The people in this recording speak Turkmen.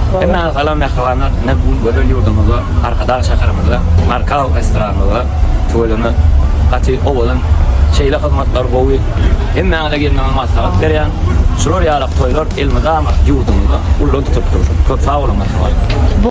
Hemmäňize salam mähribanlar. Ine bu gün gözel ýurdumyzda, Arkadag şäherimizde, Markal restoranymyzda tüweleme gaty owadan şeýle hyzmatlar gowy. Hemmäňize gelmegiňizi maslahat berýän. Şular ýalak toýlar elmydama ýurdumyzda ullan tutup dursun. Köp sag boluň mähribanlar.